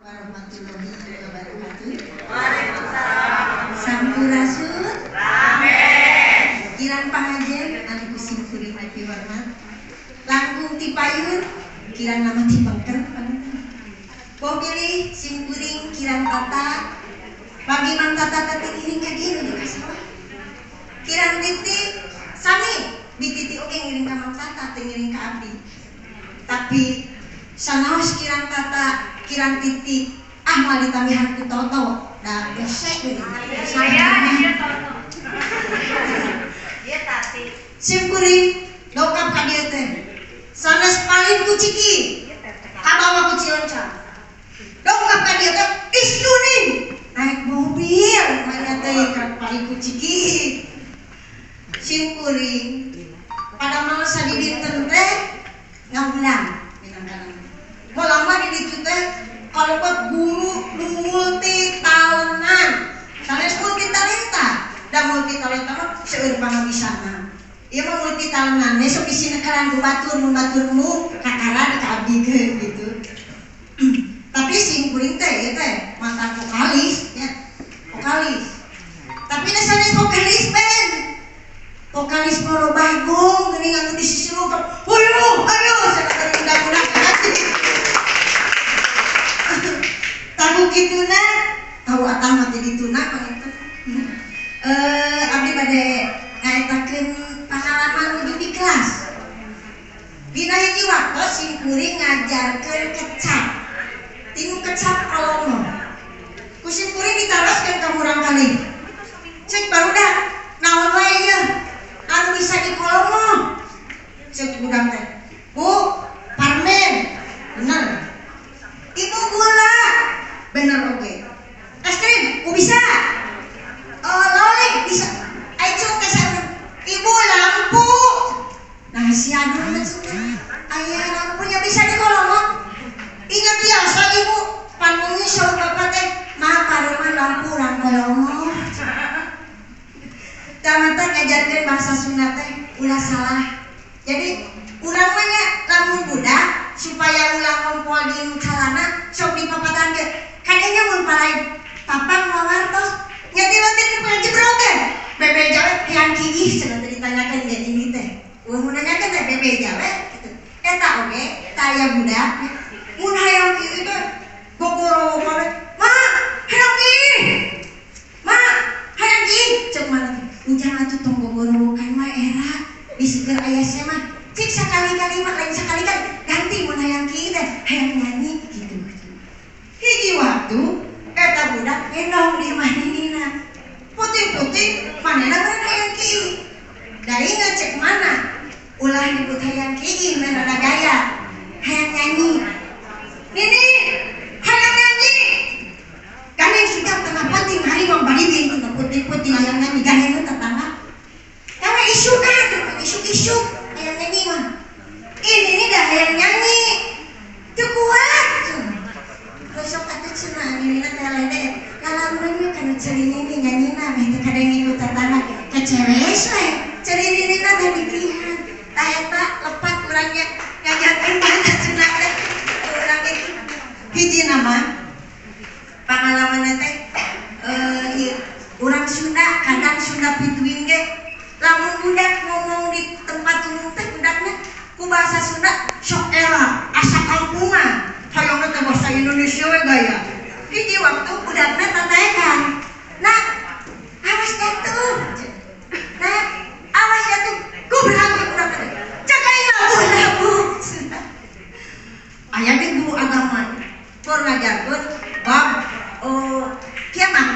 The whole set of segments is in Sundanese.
Warahmatullahi wabarakatuh. Waalaikumsalam. Sampurasun. Ramen. Kirang pangajen anu ku simkuring dipihormat. Langkung ti payun kirang nama ti pengker panginten. Boh bilih simkuring kirang tata pagi mang tata teh ngiring ka dieu nuju ka sawah. Kirang titi sami bititi oge ngiring ka mang tata teu ngiring ka abdi. Tapi sanaos kirang tata kirang titi ah moal ditamihan ku Toto da gesek geuning. Saya dia Toto. Dia Tati. Simkuring dongkap ka dieu teh. Sanes paling ku ciki kabawa ku Cileunca. Dongkap ka dieu teh istuning naik mobil mana teh ka paling ku ciki. Simkuring pada masa di dinten teh ngawulang minangkana. Moal mah di ditu teh kalebet guru nu multi talenan. Sanes multi talenta, da multi talenta mah seueur pangabisana. Ieu mah multi talenan, sok isina karan ku batur mun batur mu kakaran ka abdikeun gitu. Tapi simkuring teh ieu teh mantan vokalis nya, vokalis. Tapi da sanes vokalis band. Vokalis Moro Bagong geuning anu di sisi lungkap. Huyuh, aduh cenah teh budak-budak hati. Tahu kituna, tahu atah mah teh dituna panginten. Abdi bade ngaetakeun pangalaman nuju di kelas. Dina hiji waktu simkuring ngajarkeun kecap. Tinu kecap kalomo. Ku simkuring ditaroskeun ka murangkalih. Cek barudak naon wae ieu anu bisa dikolomo. Cek budak teh. Bu, parmen. Bener. Ibu gula. Bener oge. Es krim, bu bisa. Oh, loli bisa. Ai cuk teh saurang. Ibu lampu. Nah, si anu maksudnya aya lampunya bisa dikolomo. Ingat biasa ibu, panmungi saur bapak teh, mah pareman lampu urang kolomo. Tah ngajarkeun bahasa Sunda teh ulah salah. Jadi urang mah nya lamun budak supaya ulah ngompol di calana sok dipapatahan ge. Kadenya mun palai papang wawartos nya ti leutik di panjebrot teh. Bebeja we hayang kiih cenah teh ditanyakeun ge ini teh. Eueuh mun nanyakeun teh bebeja we kitu. Eta oge tah aya budak mun hayang kiih teh gogoro kabeh. Ma, hayang kiih. Ma, hayang kiih ceuk mana teh. Ujang atuh tong gogorowokan mah era bisi keur aya semah. Cik sakali-kali mah lain sakali-kali ganti mun hayang kiih teh hayang nyanyi gitu. Hiji waktu eta budak ngendong di imah ninina. Puting-puting manehna meureun hayang kiih. Da inget cek mana ulah nyebut hayang kiih meh rada gaya. Hayang nyanyi. Nini hayang nyanyi. Gandeng sudah tengah penting hari mah balibing tengah puting-puting hayang nyanyi gandeng tetangga. Kawe isukan, isuk-isuk hayang nyanyi mah. Ini nih dah hayang nyanyi. Teu kuat. Besok atuh cenah ninina teh lede. Lalamun we kana ceuri nini nyanyina meh teu kadenge ku tetangga. Kecewes we. Ceuri ninina teh dikihan. Tah eta lepat urang nya ngajarkeun bahasa Sunda teh. Urang itu hiji nama pangalaman teh ieu urang Sunda kadang Sunda pituin ge lamun budak ngomong di tempat umum teh budakna ku bahasa Sunda sok era asa kampungan hayangna teh bahasa Indonesia we gaya. Hiji waktu budakna tataekan. Nak, awas jatuh. Nak, awas jatuh. Goblok budak teh. Cek aing labuh-labuh. Aya ge guru agama keur ngajarkeun bab kiamat.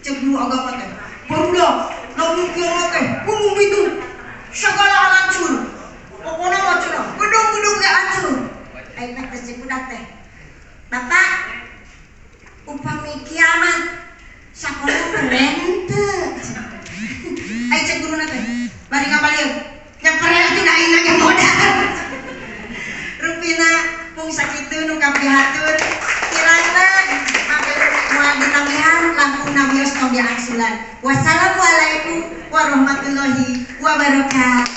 Cek guru agama teh. Barudak lamun kiamat teh umum itu segala hancur. Pokona mah cenah gedung-gedung ge hancur. Ayeuna teh cek budak teh. Bapak, upami kiamat sakola meren teu? Ai cek guruna teh bari ngabalieu. Nya peren atuh da ayeuna ge modal. Rupina mung sakitu nu kapihatur. Kirana mangga moal ditambihan langkung nawios tong diangsulan. Wassalamualaikum warahmatullahi wabarakatuh.